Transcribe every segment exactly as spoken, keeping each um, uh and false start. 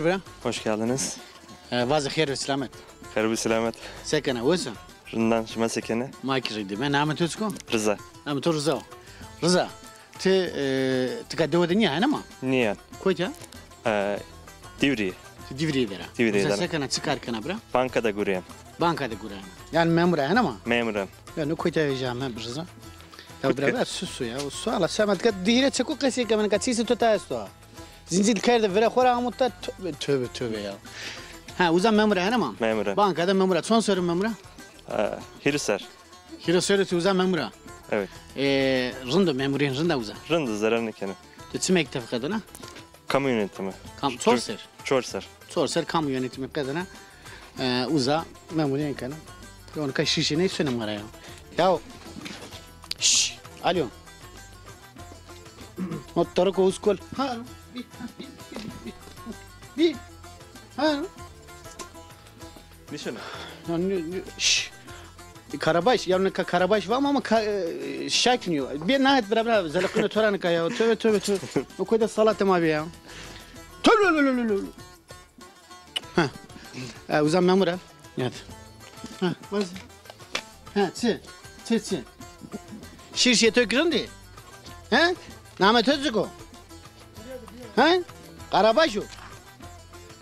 Bira. Hoş geldiniz. E, vazî xêr ve selamet. Xêr ve selamet. Se kena, wes a? Rindan, şima se kenê? Ma kî rindîme. Namê to çik o? Riza. Namê to Riza o. Riza, ti, e, ti ka dewe de nîya, hene ma? Nîya. Kotî ya? E, Dîvrî. Ti Dîvrî der a. Dîvrî der a. Riza, se kena, çi kar kena bira? Banka de gurîyen. Banka de gurîyen. Yanî memur a, hene ma? Memur a. Ya no kotî ya vejîya me Riza. Ya bira, bira, sus ya. Suala sema, ti ka di hîrê çeku qesî keme, ka çîsê to ta esto. Zincîr kerde vire xo ra, amo ta, tövbe, tövbe, tövbe ya. Ha, uza memur a, hene ma? Memur a. Banka de memur a. Çond serr o memur a? E, hîris serr. Hîris serr ti uza memur a? Evet. E, rind o, memurîn rind a uza? Rind o, zerar nêkeno. Ti çi mekteb qedena? Kamu yönetimi. Kam, çor serr? Çor serr. Çor serr kamu yönetimi qedena. E, uza memurîn kena. Yo, nika şîşê ney sone ma ra ya. Ya. Şş, alo. O tarık o uskol. Ha. Bi. Ha. Nişana. Ya, ne, ne, şş. Karabaş, ya ne ka-, Karabaş var mı ama ka-, e, şak niyo. Bir nahet bira bira, zelakını tören ka ya. Tövbe, tövbe, tövbe. O koyda salat ma bir ya. Tövbe, tövbe, tövbe, tövbe. Ha. E, uza memur a. Evet. Ha, vaz. Ha, çi? Çi, çi? Şîşê to girindî? He? Namê to çik o? He? Karabaş o.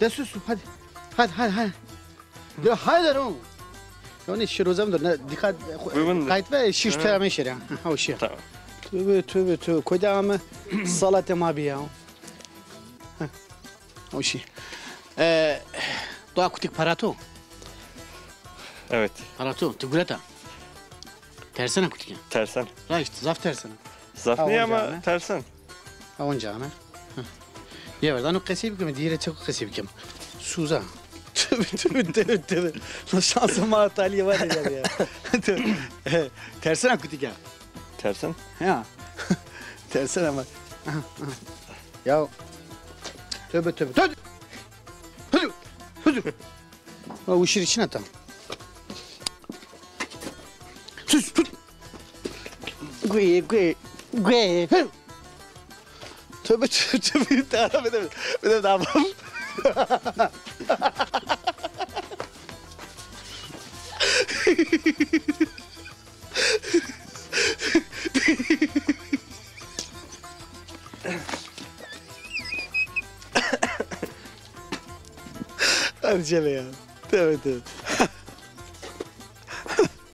De sus, sus, hadi. Hadi, hadi, hadi. De hadi ro. Yani şirozem de ne dikkat, kayıt ve şiş. Tamam. Teramen şir ya. Ha, o şey. Tamam. Tövbe, tövbe, tövbe. Koyda ama salat ma bir ya. Heh. O şey. E, doğa kutik para to? Evet. Para to, ti gureta. Tersena kutik ya. Tersen. Raşt, zaf tersena. Zaf nîya ama tersen. Ha, onca ana. Heh. Ya verdan o qesî bikeme, diğeri çok qesî bikeme. Suza. Tövbe, tövbe, tövbe, tövbe. Şansım var, talih var ya. Tersena kutik ya. Tersen? Ya. Tersen ama. Aha, aha. Ya. Tövbe, tövbe. Tövbe. Hüdü. Hüdü. Ha, uşir için ata. Sus, tut. Gwe, gwe, gwe. Hüdü. Tövbe, tövbe, tövbe. Daha bir de, bir de daha var. Hadi çele ya. Tövbe tövbe.